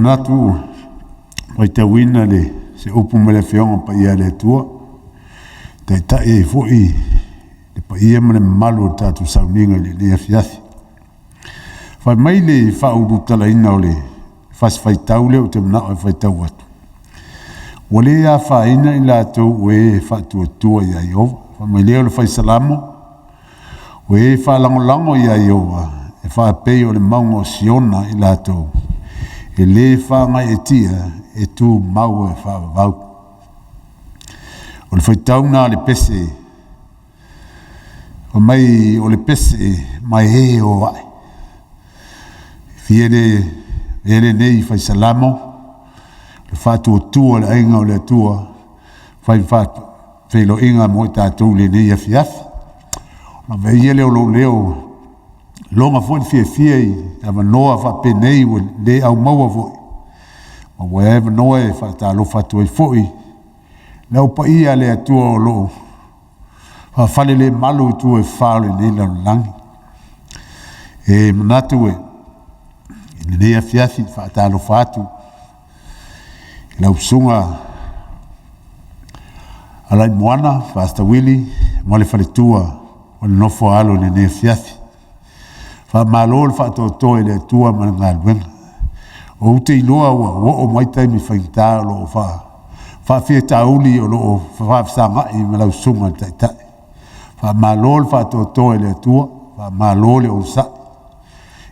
Manatu ua matauina le se upu ma le Afioga Paia a le Atua, e taitai ai foi le paia ma le mamalu o le tatou sauniga i lenei afiafi. Fai mai le faaulutalaina o le fasi faitau lea ou te manao e faitau atu, “Ua le afaina i latou o e faatuatua ia Ieova.” Fai mai lea o le Fai Salamo, “O e faalagolago ia Ieova, e faapei o le mauga o Siona i latou, e le faagaeetia, e tumau e faavavau.” O le faitau lena a le pese, fai mai o le pese mai e o ae. Fia lenei Fai Salamo, le faatuatua o le aiga o le Atua, fai ma faafeiloaiga mo i tatou i lenei afiafi. Ona avea ia lea o lou leo, e lagona foi le fiafia i avanoa faapenei ua le au maua foi, maua ai avanoa e faatalofa atu ai foi i le au paia a le Atua o lo o faafalelemalu i itu e fa o lenei lalolagi. E manatu i lenei afiafi e faatalofa atu i lau susuga Alaimoana Pastor Willie ma le faletua ma le nofo a alo i lenei afiafi. Faamalo le faatoatoa i le Atua ma le galuega. Ou te iloa ua oo mai taimi faigata o lo o faafitauli o lo o faafesagai ma lau susuga i le Taitai. Faamalo le faatoatoa i le Atua, faamalo le onosai.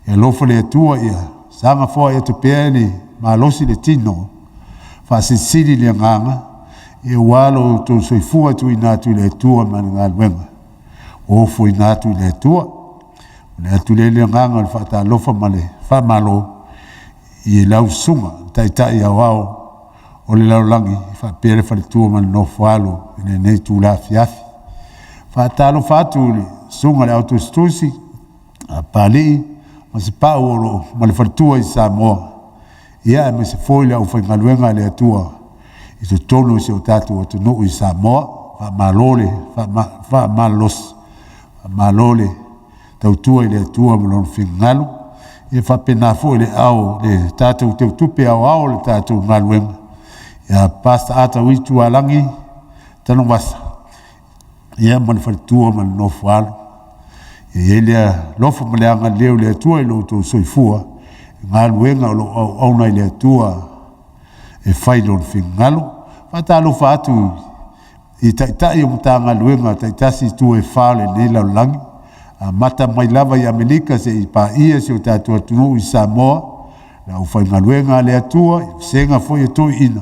Ia alofa le Atua ia saga foai atu pea le malosi i le tino, faasilisili le agaga aua lo outou soifua tuuina atu i le Atua ma le galuega ua ofoina atu i le Atua. Momoli atu lea le agaga o le faatalofa ma le faamalo i lau susuga i le Taitai Aoao o le lalolagi faapea le faletua ma le nofo a alo i lenei itula afiafi. Faatalofa atu i le susuga i le Au Tusitusi a Papalii ma Sapau ma le faletua i Samoa, ia aemaise foi le aufaigaluega a le Atua i totonu o si o tatou atunuu i Samoa. Faamalo le faamalolosi, faamalo le tautua i le Atua ma lona finagalo. Ia faapena foi le tatou teutupe aoao o le tatou galuega ia Pastor Ata Wi Tualagi Tanuvasa ia ma le faletua ma le nofo a alo. Ia i ai le alofa ma le agalelei o le Atua i lo outou soifua i galuega o lo o auauna ai i le Atua e fai Lona finagalo. Faatalofa atu i Taitai o Matagaluega taitasi i itu e fa o lenei lalolagi, amata mai lava i Amerika seia paia si o tatou atunuu i Samoa, le aufaigaluega a le Atua i vasega foi a toeaiina,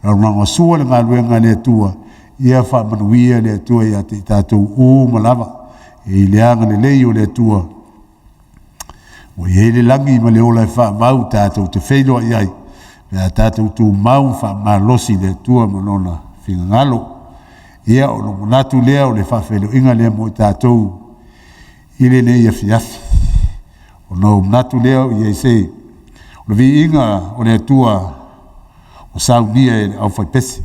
lagolagosua i le galuega a le Atua, ia faamanuia le Atua ia te i tatou uma lava i le agalelei o le Atua ua i ai le lagi ma le ola e faavavau tatou te feiloai ai pe a tatou tumau ma faamalosi i le Atua ma lona finagalo. Ia, ona ou manatu lea o le faafeiloaiga lea mo i tatou i lenei afiafi. Ona ou manatu lea o le viiga o le Atua ua saunia e le aufaipese.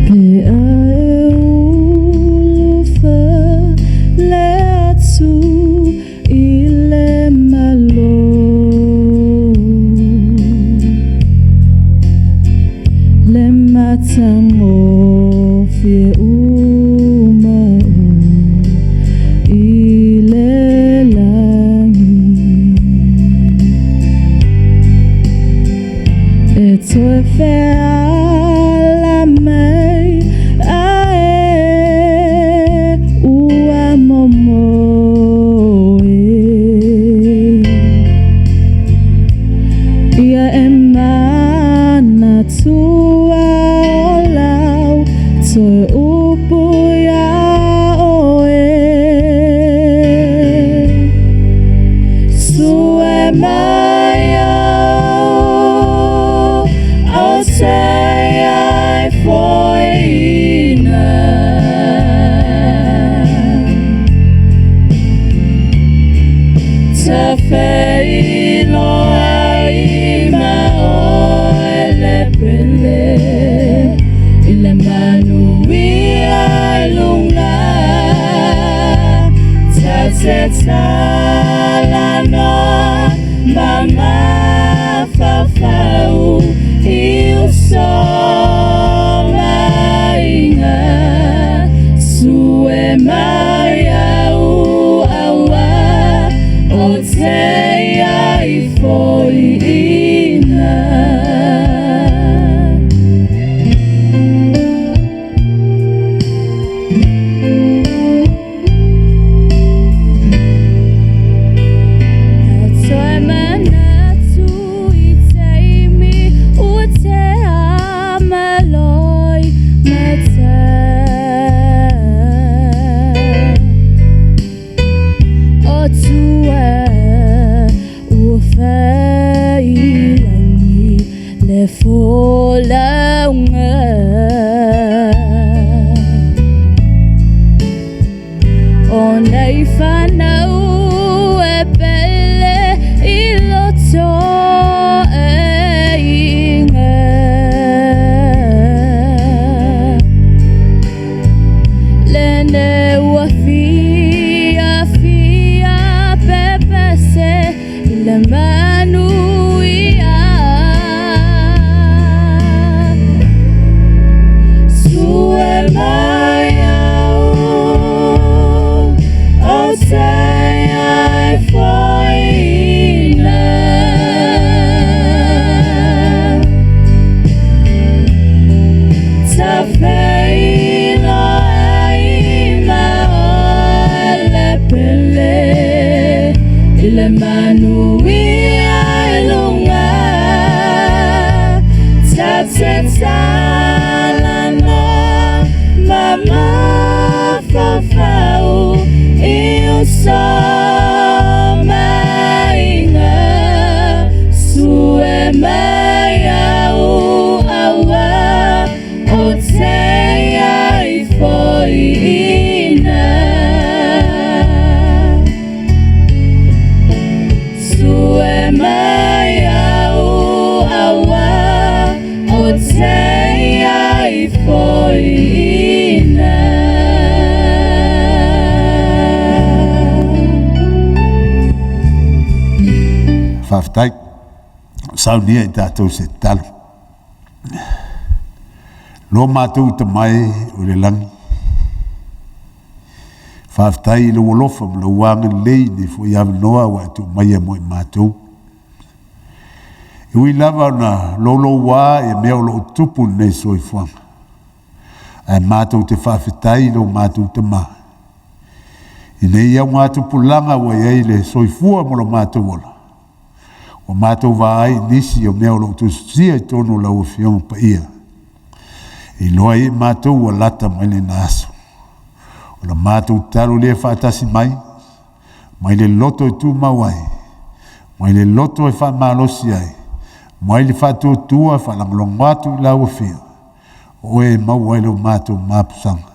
Pe a e ulufale atu i le malo, Le matagofie uma o i le lagi. E toe feala mai ae ua momoe. Ia e manatua o lau toe upu iā oe. Sue mai au, o se ai foaina. Te feiloai ma oe le pele. te talanoa ma mafaufau i uso maiga Sue mai au aua o te ai foiina. E toe manatu i taimi ua tea ma loi mata O tua ua fai lagi le folauga. O nei fanau e pele i loto e inga. Lene ua fia fia pepese i le manuia. Sue mai au o te ai foiina. Tafeiloai ma oe le pele i le manuia i luga. Ta te talanoa ma mafaufau i uso maiga. Sue mai au aua o te ai foiina. Sue mai au aua o te ai foiina. Faafetai. Saunia i tatou se tatalo. Lo matou Tama e o i le lagi, faafetai i lou alofa ma lou agalelei i lenei foi avanoa ua e tuu maia mo i matou. E ui lava ona louloua ia mea o lo o tutupu i lenei soifuaga, ae matou te faafetai i lo matou Tama i nei augatupulaga ua i ai le soifua ma lo matou ola, ua matou vaai i nisi o mea o lo o tusitusia i totonu o lau Afioga Paia, e iloa ai e matou ua lata mai lena aso. O la matou tatalo lea faatasi mai, mai le loto e tumau ai, mai le loto e faamalosi ai, mai le faatuatua e faalagolago atu i lau Afio, o oe e maua ai lo matou mapusaga.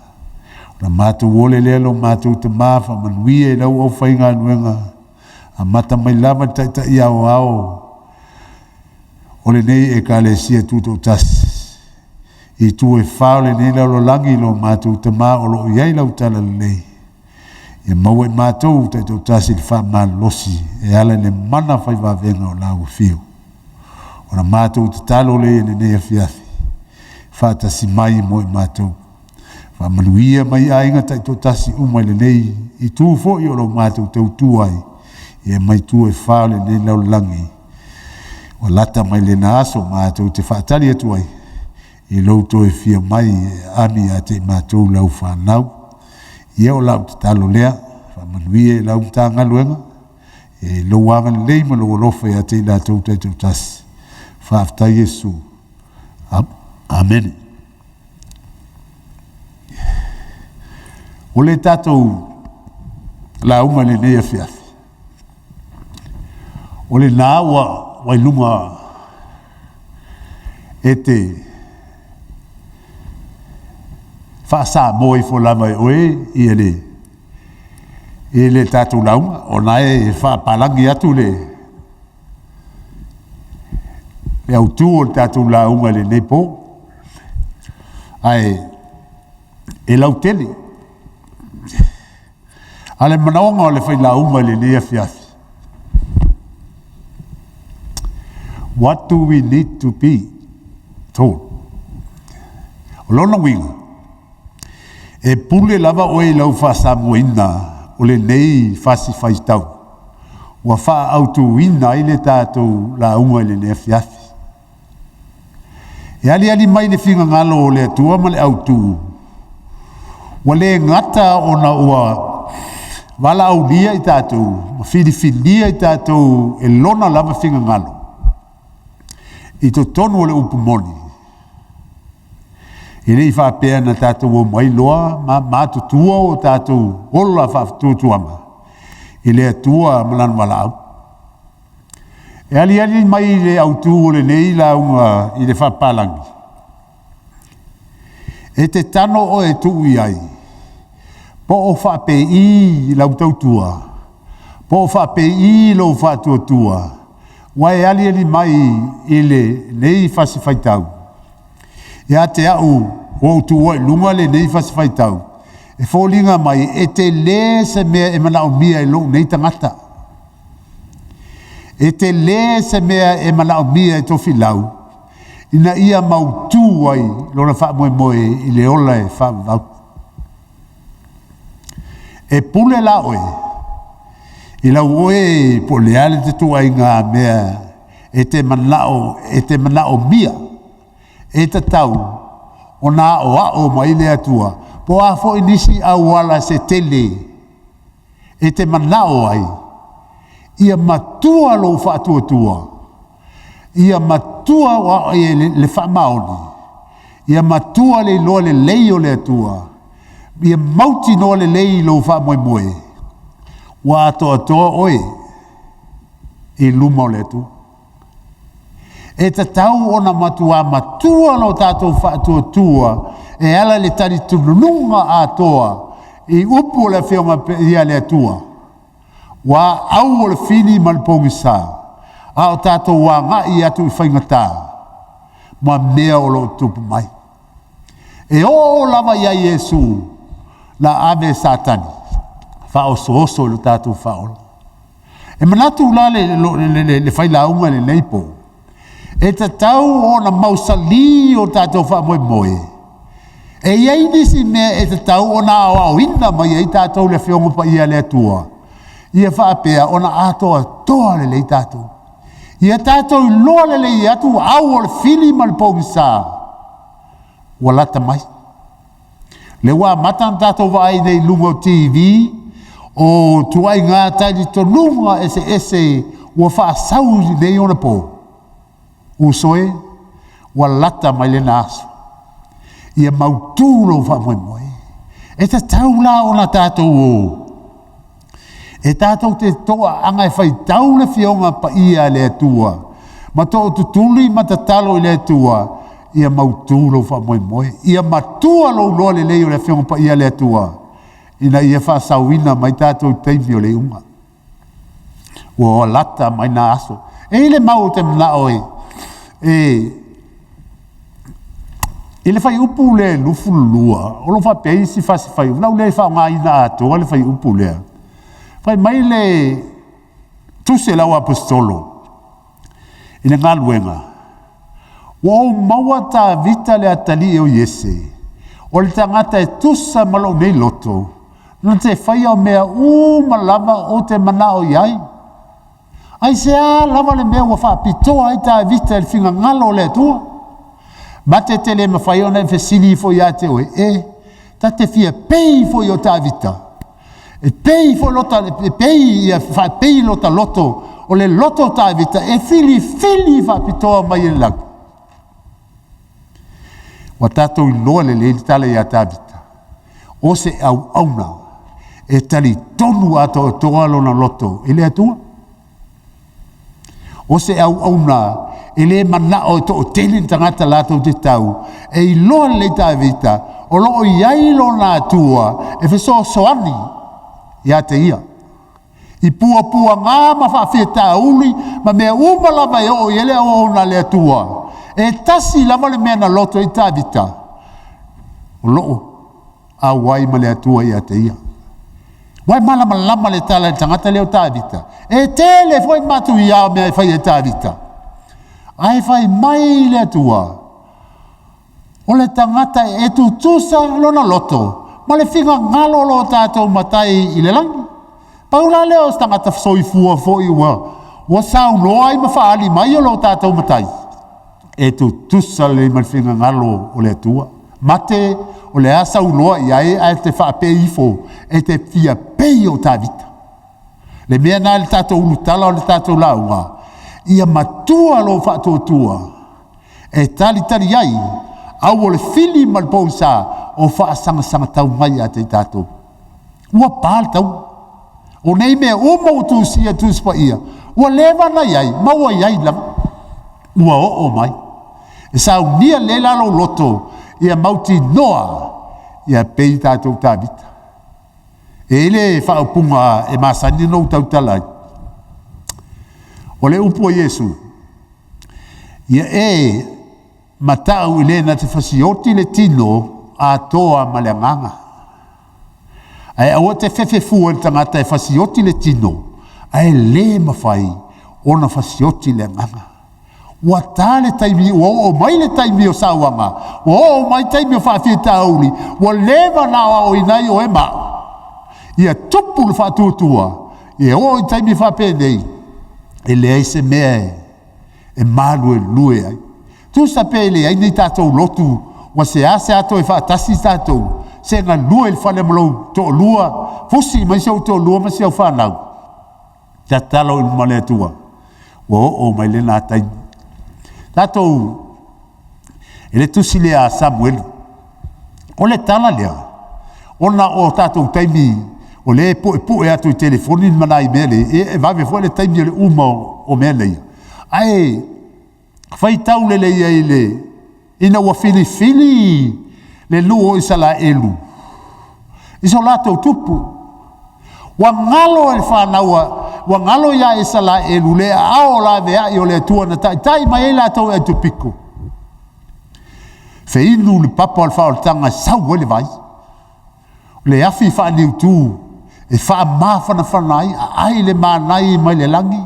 O le matou ole lea lo matou Tama, faamanuia i lau aufaigaluega, amata mai lava i le Taitai Aoao o lenei Ekalesia Tutoatasi, i itu e fa o lenei lalolagi lo matou Tama o lo o i ai lau talalelei, ia maua e matou taitoatasi le faamalolosi e ala i le mana fai vavega o lau afio. O la matou tatalo lea i lenei afiafi, faatasi mai mo i matou. Faamanuia mai aiga taitoatasi uma i lenei itu foi o lo matou tautua ai, ia mai itu e fa o lenei lalolagi. Ua lata mai lena aso matou te faatali atu ai i lou toe fia mai e aami ia te i matou lau fanau. Ia o lau tatalo lea, faamanuia i lau Matagaluega, i lou agalelei ma lou alofa ia te i latou taitoatasi. Faafetai Iesu. Amene. O le tatou lauga i lenei afiafi, o lena ua i luga e te faa-Samoa ifo lava e oe ia le i le tatou lauga, o lena e faapalagi atu le autu o le tatou lauga i lenei po. Ae e lautele. A le manaoga o le failauga i lenei afiafi, what do we need to be told? O lona uiga, e pule lava oe i lau faasamoaina o lenei fasi faitau ua faaautuina ai le tatou lauga i lenei afiafi. E aliali mai le finagalo o le Atua ma le autu, ua le gata ona ua valaaulia i tatou ma filifilia i tatou e lona lava finagalo i totonu o le upu moni, e le i faapea na tatou omai loa ma matutua o tatou ola faatuatuaga i le Atua ma Lana valaau. E aliali mai le autu o lenei lauga i le faapapalagi, e te tago oe e tuu i ai, po o faapei lau tautua, po o faapei lou faatuatua, ua e aliali mai i lenei fasi faitau, ia te au ua ou tuua i luga lenei fasi faitau, e foliga mai e tele se mea e manaomia e lou nei tagata. E tele se mea e manaomia e Tofilau ina ia mautu ai lona faamoemoe i le ola e faavavau. E pule la oe i lau oe po o le a le ituaiga mea e te manao e te manaomia e tatau ona aoao mai le Atua, po o a foi nisi auala se tele e te manao ai, ia matua lou faatuatua, ia matua le faamaoni, ia matua le iloa lelei o le Atua, ia mautinoa lelei lou faamoemoe, ua atoatoa oe i luma o le Atua. E tatau ona matua matua lo tatou faatuatua e ala i le talitonuga atoa i upu o le Afioga Paia a le Atua, ua au o le fili ma le pogisa, a o tatou agai atu i faigata ma mea o lo o tutupu mai. E oo lava ia Iesu na ave e Satani e faaosooso i lo tatou faaola. E manatu la le failauga i lenei po, e tatau ona mausali o tatou faamoemoe. E i ai nisi mea e tatau ona aoaoina mai ai tatou le Afioga Paia a le Atua, ia faapea ona atoatoa lelei tatou. Ia tatou iloa lelei atu au o le fili ma le pogisa ua lata mai. O lea ua amata ona tatou vaai nei i luga o TV, o ituaiga talitonuga eseese ua faasau i nei ona po. Uso e, ua lata mai lena aso, ia mautu lou faamoemoe. E tatau la ona tatou o e tatou te toaaga e faitau le Afioga Paia a le Atua ma tootutuli ma tatalo i le Atua ia mautu lou faamoemoe, ia matua lou iloa lelei o le Afioga Paia a le Atua ina ia faasaoina mai tatou i taimi o le iuga. Ua lata mai na aso. E i ai le mau ou te manao e i le fuaiupu lea e 22, o lo o faapea ai isi fasi fuaiupu, o le a ou le faaaogaina atoa le fuaiupu lea. Fai mai le tusi a le au aposetolo i le galuega, ua ou maua Tavita le atalii o Iese, o le tagata e tusa ma lou nei loto, na te faia o mea uma lava ou te manao i ai. Aisea lava le mea ua faapitoa ai Tavita i le finagalo o le Atua? Ma te le mafai ona e fesili ifo ia te oe, e, ta te fia pei foi o Tavita? E pei foi lota, e pei ia faapei lota loto, o le loto o Tavita e filifili faapitoa mai e le lagi. Ua tatou iloa lelei le tala ia Tavita, o se auauna e talitonu atoatoa lona loto i le Atua. O se auauna e le manao e toatele ni tagata latou te tau, e iloa lelei Tavita o lo o i ai lona Atua e fesoasoani ia te ia i puapuaga ma faafitauli ma mea uma lava e oo i ai le auauna a le Atua. E tasi lava le mea na loto ai Tavita, o loo auai ma le Atua ia te ia. Ua e malamalama le tala i le tagata lea o Tavita. E tele foi matuia o mea e fai e Tavita. Ae fai mai le Atua, o le tagata e tutusa lona loto ma le finagalo o lo tatou Matai i le lagi. Pau la lea o se tagata soifua foi ua ua saunoa ai ma faaali mai o lo tatou Matai, e tutusa lelei ma le finagalo o le Atua. Mate o le a saunoa i ai ae te faapei ifo e te fia pei o Tavita. Le mea lena i le tatou ulutala o le tatou lauga, ia matua lou faatuatua e talitali ai au o le fili ma le poisa o faasagasagataumai tau mai ia te i tatou. Ua pa le taua. O nei mea uma ua tusia i Tusi Paia, ua leva ona i ai ma ua i ai lava. Ua oo mai. E saunia lelei la lou loto ia mautinoa ia pei tatou Tavita. E i ai le faaupuga e masani ona ou tautala ai, o le upu a Iesu, “Ia e matau i le na te fasioti le tino atoa ma le agaga, ae aua e te fefe fua i le tagata e fasioti le tino, ae le mafai ona fasioti le agaga.” Ua ta le taimi ua oo mai le taimi o sauaga, ua oo mai taimi o faafitauli, ua leva ona aoaoina ai oe ma au, ia tupu le faatuatua, ia oo i taimi faapenei, e leai se mea e maluelue ai. Tusa pe leai ni tatou lotu ua seasea toe faatasi tatou, se galue i le fale ma lou toalua, fusi mai si ou toalua ma si au fanau, tatalo i luma o le Atua, ua oo mai lena taimi. Tatou i le tusi lea a Samuelu, o le tala lea, ona o tatou taimi o lea e puepue atu i telefoni ma nai mea nei, ia e vave foi le taimi o le uma o mea nei, ae faitau lelei ai i le ina ua filifili le nuu o Isaraelu i so latou tupu, ua galo e le fanau a ua galo ia Isaraelu le aao laveai o le Atua na taitai mai ai latou i Aikupito, feinu le papa o le faaolataga e sau ai le vai, o le afi faaniutu e faamafanafana ai, aai le manai mai le lagi,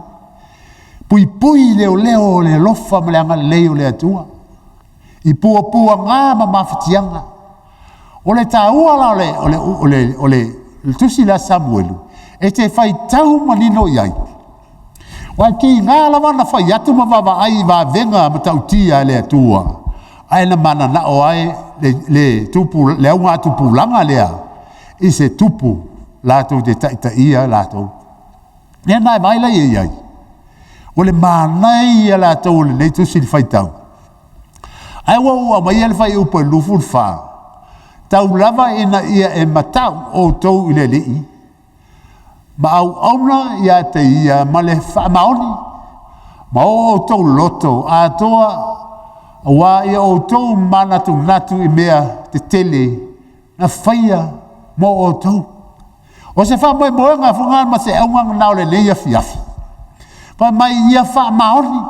puipui leoleo o le alofa ma le agalelei o le Atua i puapuaga ma mafatiaga. O le taua la o le tusi lea a Samuelu, e te faitau manino i ai, aua e tiga lava ona fai atu ma vaavaai i vavega matautia a le Atua, ae na mananao lava le, le, tupu, le augatupulaga lea i se tupu latou te taitaia latou. Lea na e vaai la i ai, o le manaia latou o lenei tusi le faitau. Ae ua ou aumaia le fuaiupu e 24, tau lava ina ia e matau outou i le Alii ma auauna ia te ia ma le faamaoni ma o outou loto atoa, auā ia outou manatunatu i mea tetele na faia mo outou. O se faamoemoega foi lena ma se auga lena o lenei afiafi, fai mai ia faamaoni.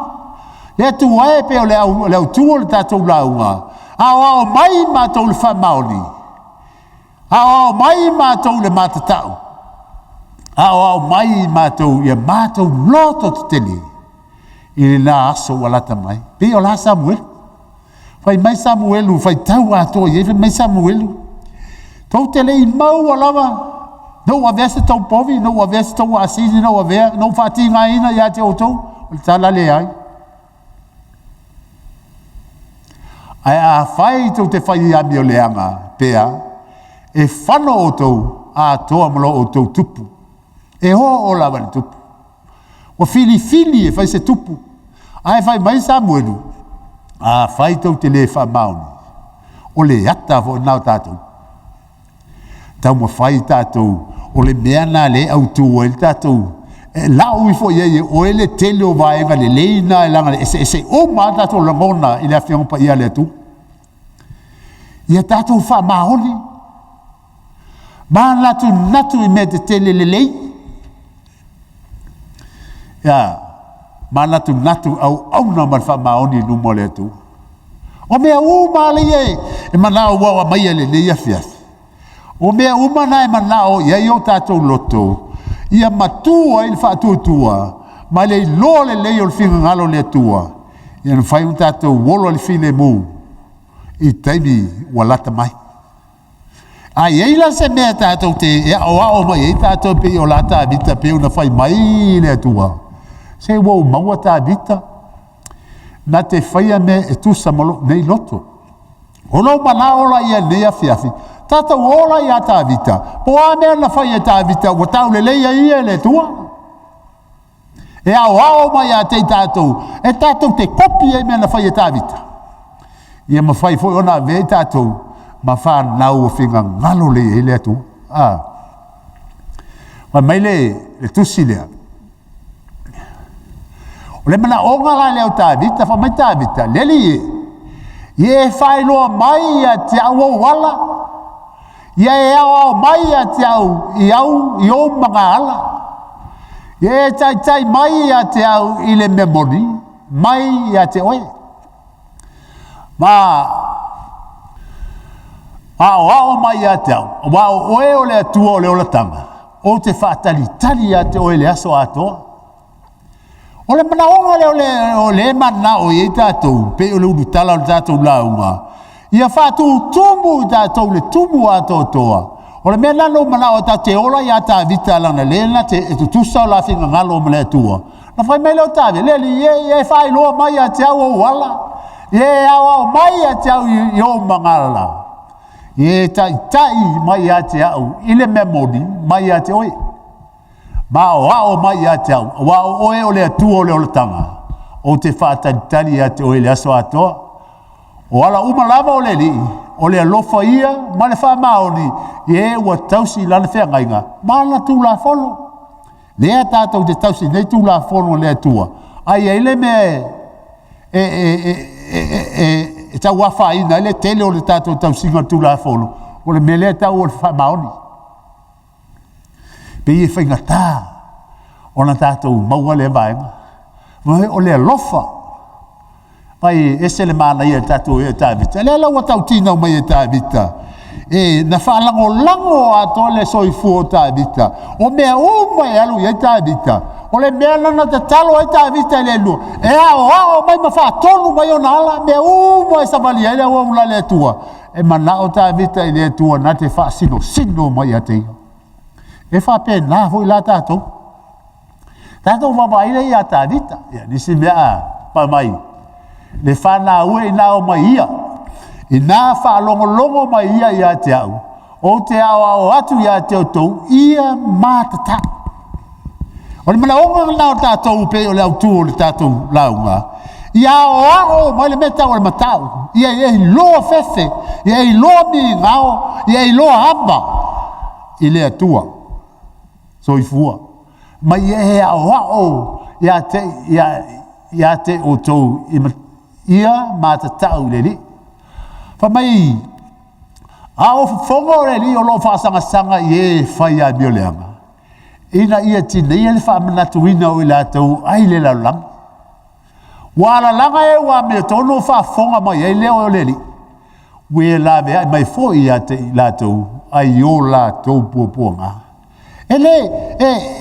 Le Atua e pei o le autu o le tatou lauga, aoao mai matou i le faamaoni, aoao mai matou i le matatau, aoao mai matou ia matou loto tetele i lena aso ua lata mai. Pei o la Samuelu. Fai mai Samuelu, faitau atoa i ai fai mai Samuelu, tou te le i maua lava na ou avea se tou povi, na ou avea se tou asini na ou avea, na ou faatigaina ia te outou? O le tala leai. Ae afai tou te fai amioleaga pea, e fano outou atoa ma lo outou tupu. E oo lava i le tupu. Ua filifili e fai se tupu. Ae fai mai Samuelu, afai tou te le faamaoni, o le ata foi lena o tatou. Taumafai tatou, o le mea lena o lea e autu ai le tatou, e lau ifo i ai e oe le tele o vaega lelei na leaga e eseese uma lava tatou lagona i le Afioga Paia a le Atua. Ia tatou faamaoni, manatunatu i mea tetele lelei, a manatunatu auauna ma le faamaoni i luma o le Atua. O mea uma lava ia e manao ua aumai i lenei afiafi, O mea uma na e manao i ai o tatou loto, ia matua ai le faatuatua ma le iloa lelei o le finagalo o le Atua, ia mafai ona tatou ola i le filemu i taimi ua lata mai. A i ai la se mea tatou te e aoao mai ai tatou pei o la Tavita pei ona fai mai le Atua, se ua ou maua Tavita na te faia mea e tusa ma lou nei loto. O lou manao la ia i lenei afiafi, tatou o la ia Tavita, po o a mea na fai e Tavita ua taulelei ai ia e le Atua. E aoao mai ia te i tatou, e tatou te kopi ai mea na fai e Tavita, ia mafai foi ona avea i tatou ma fanau ua finagalo lelei i ai le Atua. A. Fai mai le tusi lea, o le manaoga la lea o Tavita, fai mai Tavita, le Alii e, ia e faailoa mai ia te au ou ala, ia e aoao mai ia te au i au i ou magaala. Ia e taitai mai ia te au i le mea moni mai ia te oe. Ma aoao mai ia te au, aua o oe o le Atua o le olataga, ou te faatalitali ia te oe i le aso atoa. O le manaoga lea o lea e mananao i ai tatou, pei o le ulutala o le tatou lauga, ia faatutumu i tatou i le tumu atoatoa. O le mea lena na ou manao ai tatou te ola ia Tavita leaga o lea na te e tutusa o la finagalo ma le Atua. Na fai mai lea o Tavita, le Alii e, ia e faailoa mai ia te au ou ala, ia e aoao mai ia te au i ou magalala, ia e taitai mai ia te au i le mea moni mai ia te oe, ma aoao mai ia te au, aua o oe o le Atua o le olataga, ou te faatalitali ia te oe i le aso atoa. O ala uma lava o le Alii, o le alofa ia ma le faamaoni i e ua tausi i lana feagaiga ma ana Tulafono. Lea tatou te tausi nei Tulafono a le Atua, a i ai le mea e tau afaina ai le tele o le tatou tausiga o le Tulafono, o le mea lea e tau o le faamaoni. E pei e faigata ona tatou maua lea vaega. O le alofa, vaai e ese le manaia o tatou e Tavita, lea la ua tautino mai e Tavita, e na faalagolago atoa le soifua o Tavita, o mea uma e alu i ai Tavita, o le mea lena na tatalo ai Tavita i le Atua e aoao mai ma faatonu mai ona ala, mea uma e savali ai le auauna a le Atua, e manao Tavita i le Atua na te faasinosino mai ia te ia. E faapena foi la tatou. Tatou vaavaai lea ia Tavita, ia nisi mea a fai mai, le fanau e ina o mai ia, ina faalogologo mai ia ia te au, ou te aoao atu ia te outou, ia matatau. O le manaoga lena o tatou pei o le autu o le tatou lauga, ia aoao mai le mea e tau o le matau, ia e iloa fefe, ia e iloa migao, ia e iloa ava i le Atua. Soifua. Ma ia e aoao ia te, ia, ia te outou ia matatau i le Alii. Fai mai, a o fofoga o le Alii o lo o faasagasaga i e fai amioleaga, ina ia tineia le faamanatuina o i latou ai le lalolagi. Ua alalaga e ua amiotonu o faafofoga mai ai le o le Alii, ua ia laveai mai foi ia te i latou ai o latou puapuaga. E le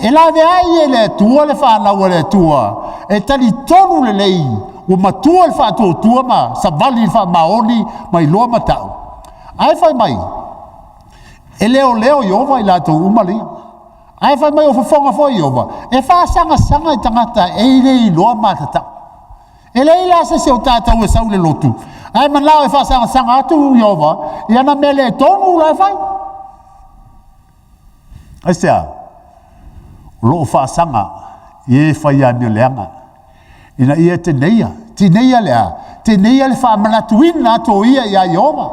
e laveai e le Atua le fanau a le Atua, e talitonu lelei ua matua le faatuatua ma savali i le faamaoni ma iloa matau. Ae fai mai, e leoleo Ieova i latou uma ia. Ae fai mai o fofoga foi Ieova, e faasagasaga i tagata e le iloa matatau. E leai la se isi o tatou e sau i le lotu, ae manao e faasagasaga atu Ieova i ana mea le tonu la e fai. Aisea? O lo o faasaga i e fai amioleaga, ina ia teneia, tineia le a? Teneia le faamanatuina atu o ia iā Ieova.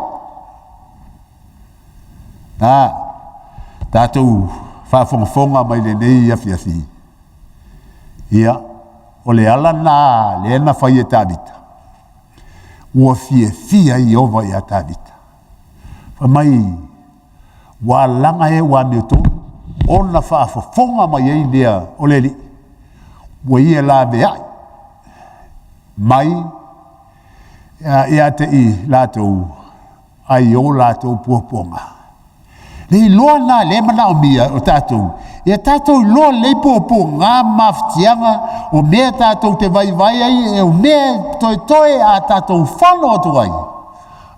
Na tatou faafogafoga mai lenei afiafi, ia, o le ala lena lea na fai e Tavita, ua fiafia ai Ieova ia Tavita. Fai mai, ua alaga e ua amiotonu, ona faafofoga mai ai lea o le Alii, ua ia laveai mai ia te i latou ai o latou puapuaga. Le iloa lena lea e manaomia o tatou, ia tatou iloa lelei puapuaga ma mafatiaga o mea tatou te vaivai ai, o mea e toetoe a tatou fono atu ai,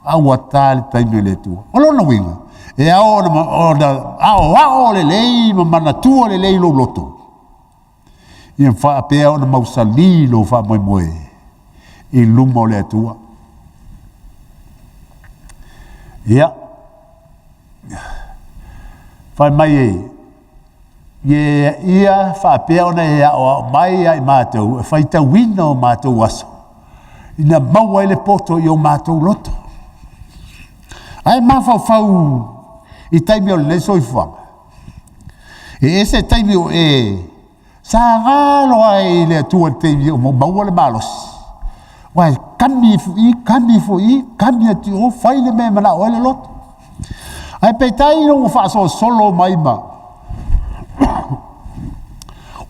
a ua ta le taimi o le Atua. O lona uiga, e ao ona aoao lelei ma manatua lelei lou loto, ia faapea ona mausali lou faamoemoe i luma o le Atua. Ia, fai mai e, ia faapea ona e aoao mai ia i matou e faitauina o matou aso, ina maua ai le poto i o matou loto. Ae mafaufau i taimi o lenei soifuaga, e ese taimi o e saga loa ai i le Atua i le taimi o maua le malosi, aua e kami ifo i i, kami ifo i i, kami atu i o, fai le mea e manao ai le loto. Ae peitai ina ua faasolosolo mai ma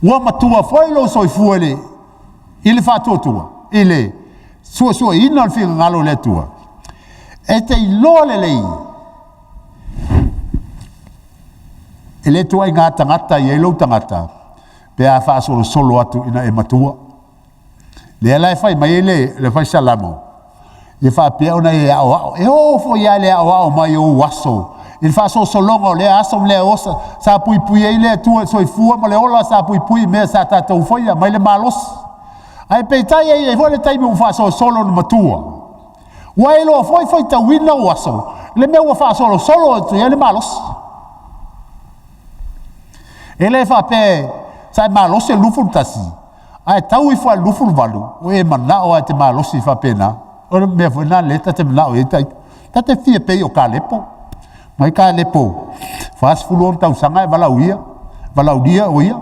ua matua foi lou soifua i le faatuatua, i le suesueina o le finagalo o le Atua, e te iloa lelei e le ituaiga tagata e i ai lou tagata pe a faasolosolo atu ina e matua. Lea la e fai mai ai le fai Salamo, ia faapea ona e aoao, e oo foi lava i le aoao mai o ou aso i le faasolosologa o lea aso ma lea aso sa puipui ai le Atua i le soifua ma le ola sa puipui i mea sa tatou faia mai le malosi. Ae peitai e i ai foi le taimi ua faasolosolo ina matua, ua e iloa foi faitauina ou aso, le mea ua faasolosolo atu ai le malosi. E le faapea sa e malosi i le 21, ae tau ifo lava i le 28, ua e manao lava e te malosi faapena. O le mea foi lena o lea ta te manao i ai ita. Ta te fia pei o Kalepo. Fai mai Kalepo, 46 tausaga ae valaaulia, valaaulia o ia,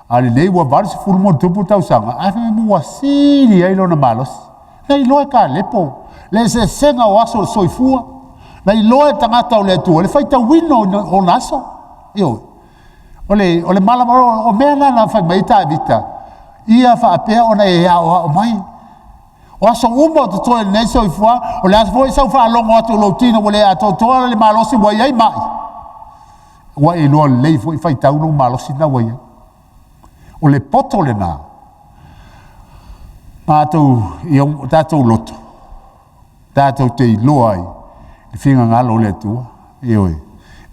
a o lenei ua 80+ tausaga ae fai mai ua sili ai lona malosi. Na iloa e Kalepo le eseesega o aso o le soifua, na iloa e le tagata o le Atua le faitauina o ona aso. Ioe. O le malamalama, o mea na na fai mai ai Tavita, ia faapea ona e aoao mai. O aso uma o totoe o lenei soifuaga, o le a foi sau faalogo atu o lou tino ua le atoatoa le malosi ua i ai mai, ua e iloa lelei foi faitau lou malosi lena ua i ai. O le poto lena, matou i o tatou loto, tatou te iloa ai le finagalo o le Atua. Ioe.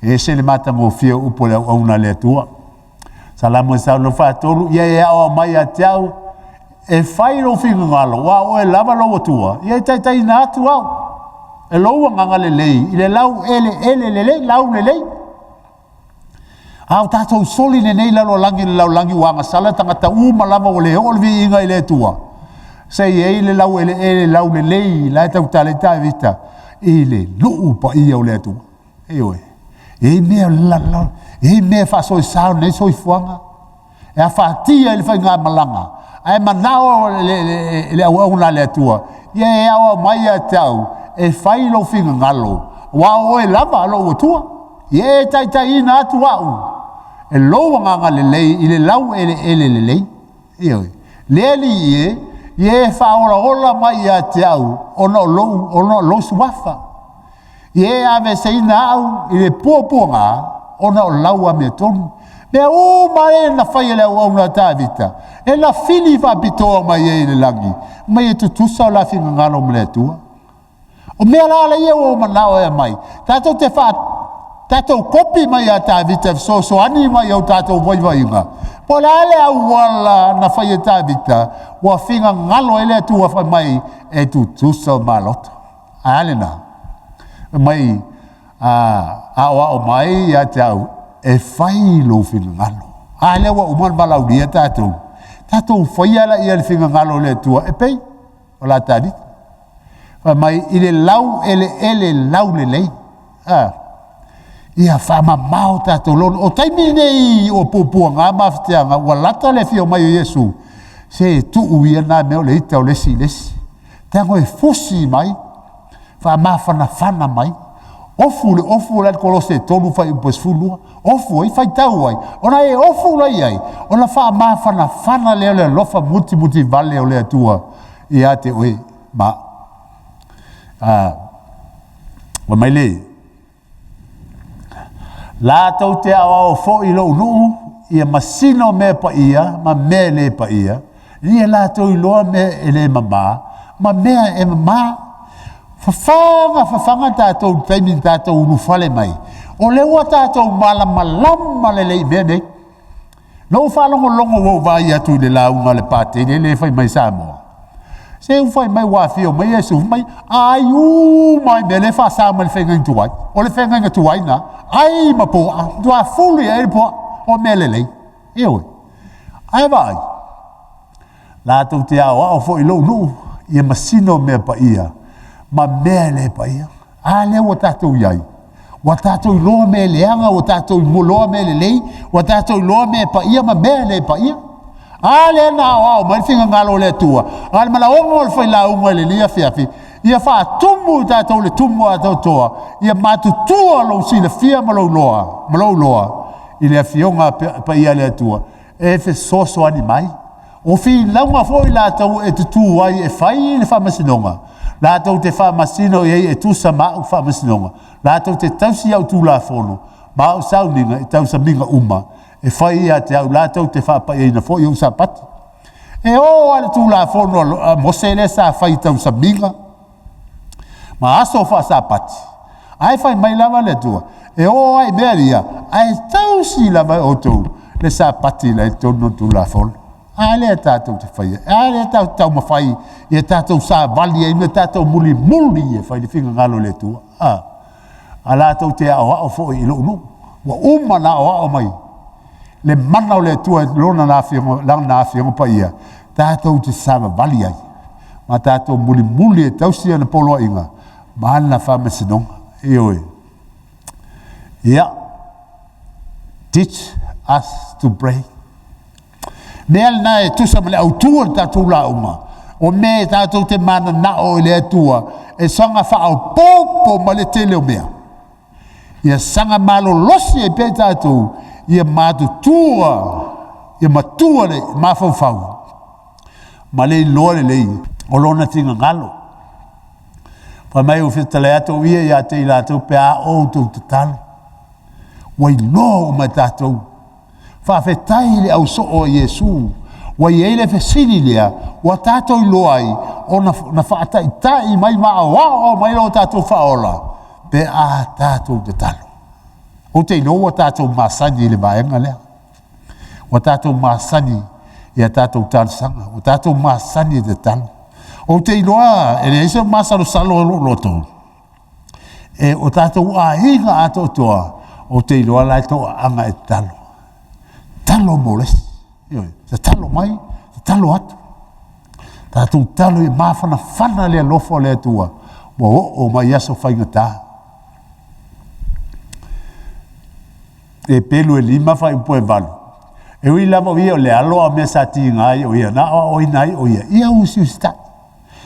E ese le matagofie o upu a le auauna a le Atua. Salamo e 143, ia e aoao mai ia te au e fai lou finagalo, aua o oe lava lou Atua, ia e taitaiina atu au e lou agaga lelei i le laueleele lelei, laulelei. A o tatou soli lenei lalolagi i le lalolagi ua agasala tagata uma lava ua le oo le viiga i le Atua, se i ai le laueleele laulelei la e tautala ai Tavita i le nuu paia o le Atua. Ioe. E i ai mea o le lalolagi, e i ai mea faasoesa o lenei soifuaga e afatia ai le faigamalaga, ae manao le auauna a le Atua, ia e aoao mai ia te au e fai lou finagalo, aua o oe lava lou Atua. Ia e taitaiina atu au e lou agaga lelei i le laueleele lelei. Ioe. Le Alii e, ia e faaolaola mai ia te au ona o lou suafa. Ia e aveeseina au i le puapuaga ona o lau amiotonu. Mea uma e na fai e le auauna a Tavita, e na fili faapitoa mai ai e le lagi, mai e tutusa o la finagalo ma le Atua. O mea la ia ua ou manao e aumai, tatou te faa tatou kopi mai ia Tavita e fesoasoani mai i o tatou vaivaiga. Po o le a le auala na fai e Tavita ua finagalo ai le Atua fai mai e tutusa o ma loto. Ae a lena? Fai mai, aoao mai ia te au e fai lou finagalo. A lea ua uma ona valaaulia tatou, tatou faia laia le finagalo o le Atua e pei o la Tavita. Fai mai i le laueleele laulelei. Ia faamamao tatou lono. O taimi nei o puapuaga ma mafatiaga ua lata le afio mai o Iesu, se tuu ia na mea o le ita o le isi i le isi. Tago e fusi mai, faamafanafana mai, ofu le ofu la e i le Kolose 3 fuaiupu e 12, ofu ai, faitau ai, ona e ofu la i ai, ona faamafanafana lea o le alofa mutimutivale o le Atua ia te oe ma au. Fai mai le Latou te aoao foi i lou nuu ia masino mea paia ma mea e le paia, ia latou iloa mea e le mamā ma mea e mamā. Fafaga fafaga tatou i le taimi na tatou ulufale mai, o lea ua tatou malamalama lelei i mea nei. Na ou faalogologo ua ou vaai atu i le lauga a le Patele lea e fai mai i Samoa, se ua fai mai ua afio mai Iesu, fai mai, ai uma lava i mea lea e faasa mai i le feagaiga tuai. O le feagaiga tuai lena, ai ma puaa, matua fulu i ai le puaa, o mea lelei. Ioe. Ae vaai, latou te aoao foi i lou nuu ia masino mea paia ma mea e le paia. A lea ua tatou i ai, ua tatou iloa mea leaga, ua tatou iloa mea lelei, ua tatou iloa mea paia ma mea le paia. A lea na aoao mai le finagalo o le Atua, a o le manaoga o le failauga i lenei afiafi, ia faatumu i tatou le tumu atoatoa, ia matutua lou silafia ma lou iloa, ma lou iloa i le Afioga Paia a le Atua e fesoasoani mai. O finauga foi latou e tutu ai e fai le faamasinoga, latou te faamasino i ai e tusa ma au faamasinoga, latou te tausi au tulafono ma au sauniga i tausamiga uma e fai ia te au, latou te faapaiaina foi ou Sapati. E oo lava i le Tulafono a Mose lea sa fai i tausamiga ma aso faasapati, ae fai mai lava le Atua, e oo lava i mea ia, ae tausi lava e outou le Sapati i la i totonu o le Tulafono. A lea tatou te faia, a lea tatou te taumafai ia tatou savali ai ma tatou mulimuli e fai le finagalo o le Atua. A, a latou te aoao foi i lou nuu, ua uma ona aoao mai le mana o le Atua i lona Afioga Paia, tatou te savavali ai ma tatou mulimuli e tausi ana poloaiga ma ana faamasinoga. Ioe. Ia, teach us to pray. Mea lena e tusa ma le autu o le tatou lauga, o mea e tatou te mananao i le Atua e soona faaopoopo ma le tele o mea. Ia saga malolosi ai pea tatou, ia matutua, ia matua le mafaufau ma le iloa lelei o lona finagalo. Fai mai ua fetalai atu au ia ia te i latou pe a outou tatalo, ua iloa uma e tatou. Faafetai i le ausoo a Iesu, ua i ai le fesili lea ua tatou iloa ai ona na faataitai mai ma aoao mai lo tatou faaola pe a tatou tatalo. Ou te iloa ua tatou masani i le vaega lea. Ua tatou masani i a tatou talosaga, ua tatou masani i le tatalo. Ou te iloa e leai se masalosalo o lou loto, e o tatou aiga atoatoa, ou te iloa la e toaaga e tatalo. Tatalo mo le isi, ioe, tatalo mai, tatalo atu. Tatou tatalo ia mafanafana le alofa o le Atua ua oo mai i aso faigata. E pelu e lima faaiupu e valu. E ui lava o ia o le alo a o mea sa tiga ai o ia na aoaoina ai o ia, ia usiusitai.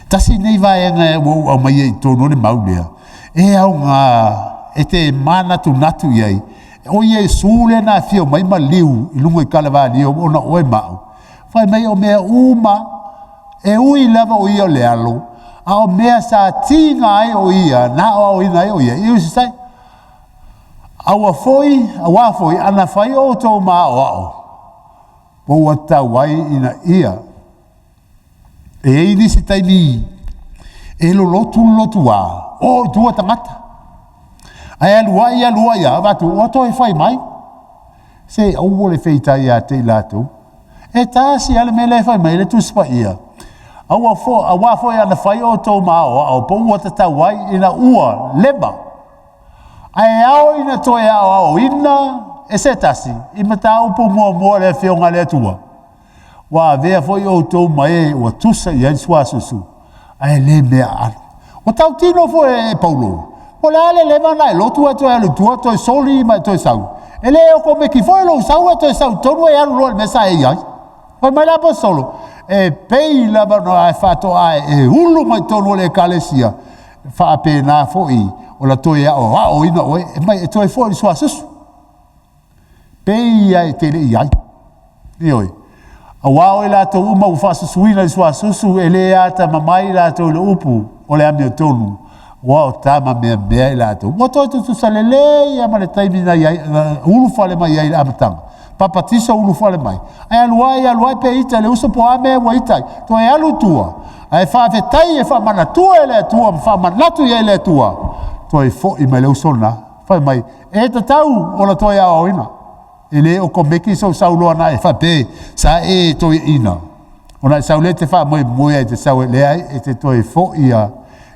Tasi lenei vaega ua ou aumaia i totonu o le mau lea, e aoga e te manatunatu i ai, o Iesu lea na afio mai ma liu i luga i Kalevalio ona o oe ma au. Fai mai o mea uma, e ui lava o ia o le alo, a o mea sa tiga ai o ia, na aoaoina ai o ia, ia usitai. Aua foi, auā foi, ana fai outou ma aoao, po ua tatau ai ina ia E i ai nisi taimi e lolotu le lotu a, o i tua tagata. Ae alu ai alu ai lava, avatu ua toe fai mai. Se aua le feitai ia te i latou. E tasi lava le mea la e fai mai ai le Tusi Paia, aua foi, aua foi ana fai outou ma aoao, po ua tatau ai ina ua leva. Ae ao ina toe aoaoina e se tasi i mataupu muamua a le Afioga a le Atua. Ua avea foi outou ma e ua tusa i ai le suasusu, ae le mea aano. Ua tautino foi e Paulo, po o le a le leva ona e lotu ae toe alu i tua toe soli ma e toe sau, e le okomeki foi lou sau e toe sau i totonu e alu loa i le mea sa e i ai. Fai mai le Aposetolo, e pei lava ona e faatoa e ulu mai totonu o le ekalesia, e faapena foi ona toe aoaoina oe, e mai e toe foi i le suasusu. Pei lava e te le i i ai. Ioe. Aua o i latou uma ua faasusuina i le suasusu e le atamamai i latou i le upu o le amiotonu, Ua o tama meamea i latou. Ua toe tutusa lelei lava ma le taimi na i ai, na ulufale mai ai i le amataga. Papatiso ulufale mai. Ae alu ai, alu ai pe ita i le uso po o a mea ua ita ai, toe alu i tua, ae faafetai e faamanatua e le Atua ma faamanatu i ai e le Atua, toe foi mai le uso lena, fai mai, e tatau ona toe aoaoina. E le okomeki sou sau loa na e faapea sa e toeaina, ona e sau lea e te faamoemoe lava e te sau e leai, e te toe foi lava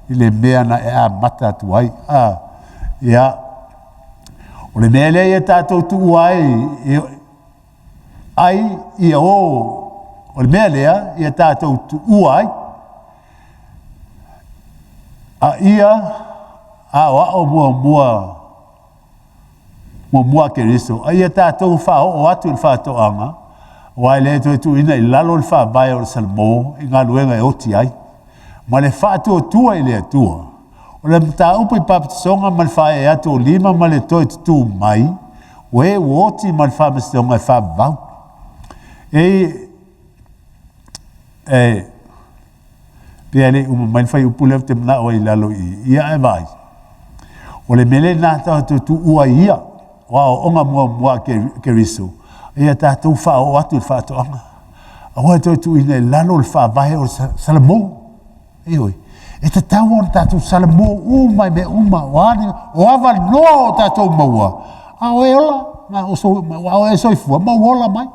i le mea na e amata atu ai. A, ia, o le mea lea ia tatou tuua ai, ai ia o, o le mea lea ia tatou tuua ai, a ia aoao muamua muamua a Keriso, a ia tatou faaoo atu i le faatoaga, aua e le toe tuuina i lalo le faavae o le salamo i galuega e oti ai, ma le faatuatua i le Atua. O le mataupu i papatisoga ma le faaee atu o lima ma le toe tutū mai, o e ua oti ma le faamasinoga e faavavau. E e pei lava e le i uma mai le fuaiupu lea ou te manao ai i lalo i i, ia ae vaai. O le mea lena tatou te tuua ai ia, o aoaoga muamua a Keriso, ia tatou faaoo atu i le faatoaga. Aua e toe tuuina i lalo le faavae o le salamo. Ioe. E tatau ona tatou salamo uma i mea uma, o a ni o avanoa o tatou maua, a o e ola, a o e soifua, ma ou ola mai.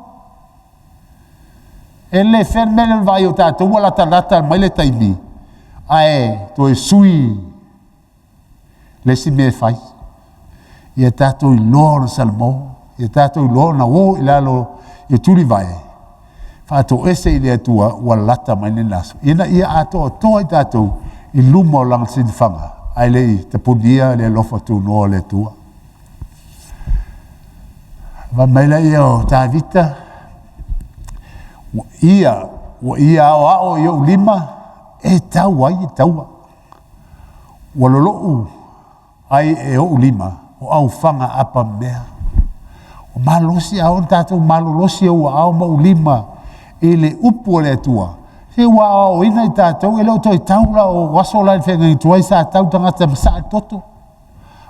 E le fair le mea lea o le vaai o tatou ua latalata mai le taimi ae toe sui le isi mea e fai. Ia tatou iloa ona salamo, ia tatou iloa ona o i lalo i tulivae, faatoese i le Atua ua lata mai lena aso, ina ia atoatoa i tatou i luma o Lana sinifaga ae le i tapunia le alofa tunoa o le Atua. Fai mai lea o Tavita, ua ia, ua ia aoao i ou lima e tau ai le taua, ua lolou ai e ou lima o aufaga apamea. Ua malosi, a oo ina tatou malolosi ou aao ma ou lima i le upu a le Atua, se ua aoaoina i tatou, e le o toe tau la o aso la i le feagaiga tuai sa tau tagata e masaa le toto.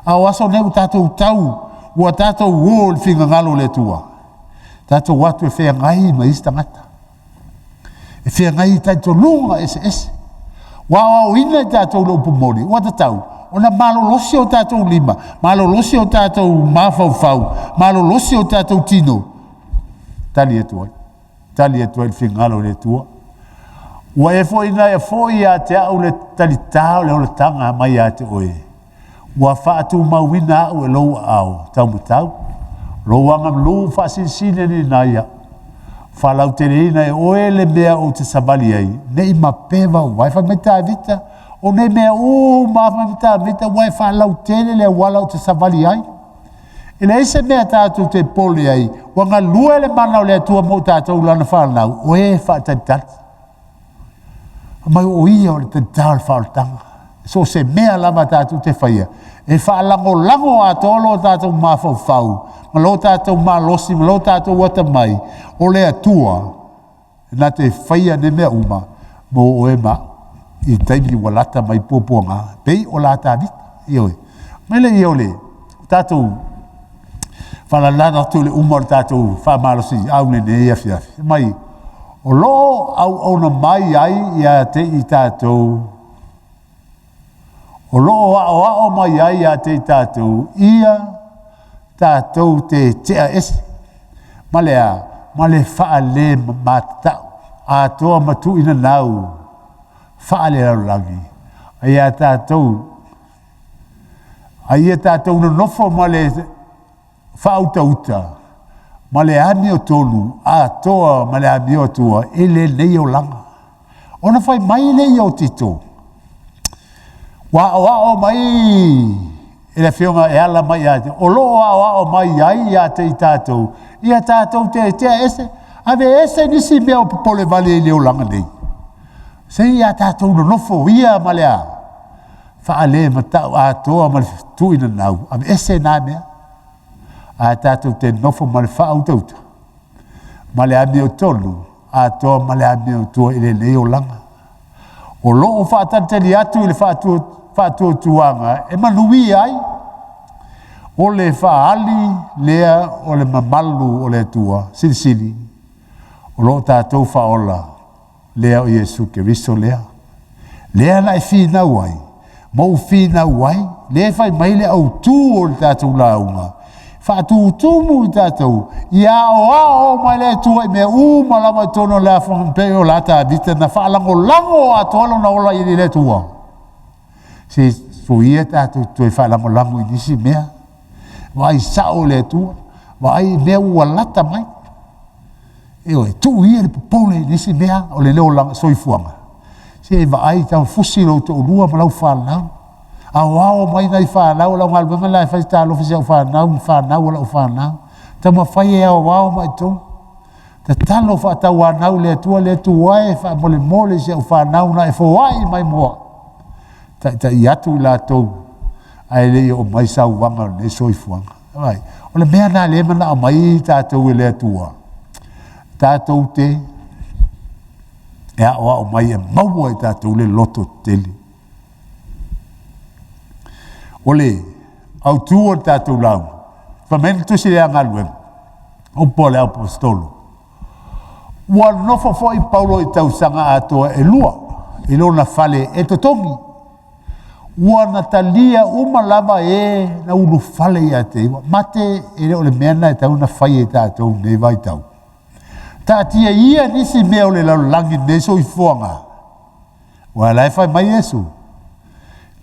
A o aso nei ua tatou tau, ua tatou o i le finagalo o le Atua, tatou o atu e feagai ma isi tagata, e feagai i talitonuga eseese. Ua aoaoina i tatou i le upu moni, ua tatau ona malolosi o tatou lima, malolosi o tatou mafaufau, malolosi o tatou tino, tali atu ai, tali atu ai i le finagalo o le Atua. Ua e foi foi ia te au le talita o le olataga mai ia te oe, ua faatumauina au e lou aao taumatau, lou agalū faasilisili alii na ia. Faalauteleina e oe le mea ou te savali ai, ne i mapeva ou vae. Fai mai Tavita, o nei mea uma lava fai mai Tavita, ua e faalautele le auala ou te savali ai. E leai se mea tatou te popole ai, ua galue le mana o le Atua mo tatou lana fanau, o e faatalitali. Fai mai o ia o le talita o le faaolataga. So o se mea lava tatou te faia, e faalagolago atoa lo tatou mafaufau ma lo tatou malosi ma lo tatou atamai, o le Atua na te faia nei mea uma mo oe ma au i taimi ua lata mai puapuaga, pei o la Tavita. Ioe. Mai le ia o le tatou faalalala atu i le uma o le tatou faamalosiau i lenei afiafi, mai o lo o auauna mai ai ia te i tatou, o lo o aoao mai ai ia te i tatou ia tatou te tea ese ma le a? Ma le faalematau atoa ma tuuinanau faalelalolagi ia tatou a ia tatou nonofo ma le faautauta ma le amiotonu atoa ma le amio atua i lenei olaga. Ona fai mai lea o Tito, ua aoao mai e le afioga e ala mai ia te, o lo o aoao mai ai ia te i tatou, ia tatou tetea ese, ave ese nisi mea o popole vale i le olaga nei, se i a tatou nonofo ia ma le a? Faalematau atoa ma le tuuinanau, aveese na mea, ae tatou te nofo ma le faautauta ma le amiotonu atoa ma le amiotua i lenei olaga. O lo o faatalitali atu i le faatuatuaga e manuia ai. O le faaali lea o le mamalu o le Atua Silisili, o lo o tatou faaola lea o Iesu Keriso lea. Lea na e finau ai, ma ou finau ai, lea e fai mai le autu o le tatou lauga, faatutumu i tatou, ia aoao mai le Atua i mea uma lava i totonu o le afoga pei o la Tavita na faalagolago atoa lona ola i le Atua. Se soia tatou te toe faalagolago i nisi mea, vaai sao i le Atua, vaai i mea ua lata mai. Ioe, tuu ia le popole i nisi mea o le olaga soifuaga, se vaai, fusi lou toalua ma lau fanau, aoao mai nai fanau. O lau galuega lena e fai, talofa i si au fanau ma fanau a lau fanau, taumafai e aoao mai i totonu, tatalo faatauanau i le Atua, le Atua e, faamolemole si au fanau na e foai mai mo au, taitai atu i latou ae le i oo mai sauaga o lenei soifuaga. Vaai, o le mea lena o lea e manao mai ai tatou e le Atua, tatou te aoao mai e maua e tatou le lototetele. O le autu o le tatou lauga, fai mai le tusi lea a Galuega, upu a le aposetolo, ua nofo foi Paulo i tausaga atoa e lua i lona fale e totogi, ua na talia uma lava e na ulufale ia te ia. Mate e le o le mea lena e tatau ona fai e tatou i lenei vaitau. Taatia ia nisi mea o le lalolagi i lenei soifuaga, aua o la e fai mai Iesu, o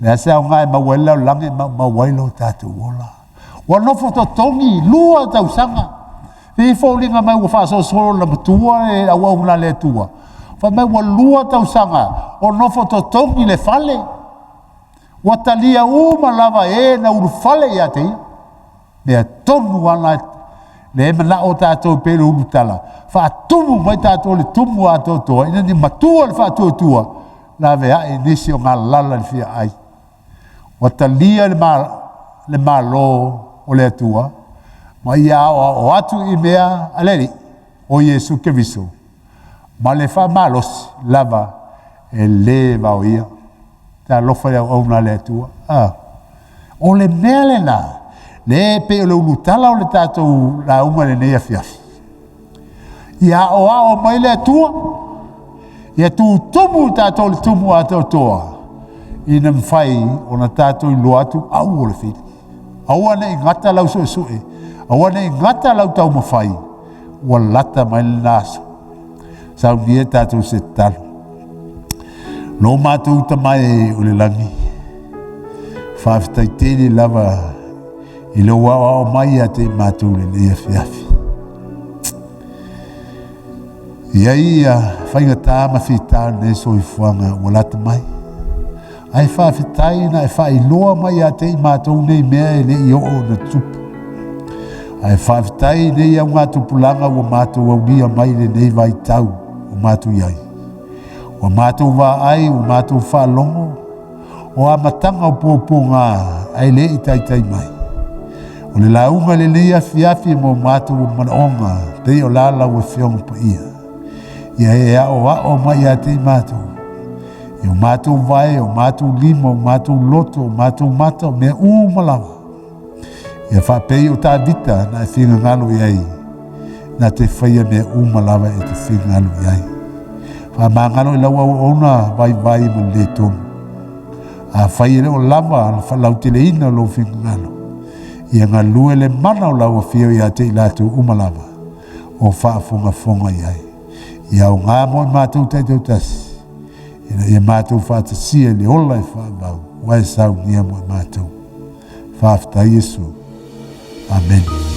le a se aoga e maua ai le lalolagi ae maumau ai lo tatou ola. Ua nofo totogi, lua tausaga, e pei e foliga mai ua faasolosolo ina matua le auauna a le Atua, fai mai ua lua tausaga o nofo totogi le fale, ua talia uma lava e na ulufale ia te ia. O le mea tonu lava lena o lea e manao tatou pei o le ulutala, faatumu mai tatou i le tumu atoatoa ina ia matua le faatuatua, laveai nisi o galala i le fia ai. Ua talia le Malo o le Atua ma ia aoao atu i mea a le Alii o Iesu Keriso ma le faamalosi lava e le vaoia. Talofa i le auauna a le Atua, a! O le mea lena lea e pei o le ulutala o le tatou lauga i lenei afiafi, ia aoao mai le Atua, ia tutumu tatou i le tumu atoatoa, ina mafai ona tatou iloa atu au o le fili. Aua ne i gata lau suesue, aua ne i gata lau taumafai, ua lata mai lena aso. Saunia tatou se tatalo. Lo matou Tama e o le lagi, faafetai tele lava i lou aoao mai ia te i matou i lenei afiafi. E i ai ia faigata ma fita o lenei soifuaga ua lata mai, ae faafetai na e faailoa mai ia te i matou nei mea e le i oo ona tupu. Ae faafetai i nei augatupulaga ua matou aulia mai i lenei vaitau ua matou i ai. Ua matou vaai, ua matou faalogo, o amataga o puapuaga ae le i taitai mai. O le lauga i lenei afiafi mo matou manaoga, pei o la lau Afioga Paia. Ia e aoao mai ia te i matou, i o matou vae, o matou lima, o matou loto, o matou mata, o mea uma lava. Ia faapei o Tavita na e finagalo i ai, na te faia mea uma lava e te finagalo i ai. Faamagalo i lau auauna vaivai ma le le tonu. Afai e le o lava le faalauteleina o lou finagalo, ia galue le mana o lau afio ia te i latou uma lava o faafogafoga i ai. Ia aoga mo i matou taitautasi, ina ia matou faatasia i le ola e faavau, ua e saunia mo i matou. Faafetai Iesu. Amene.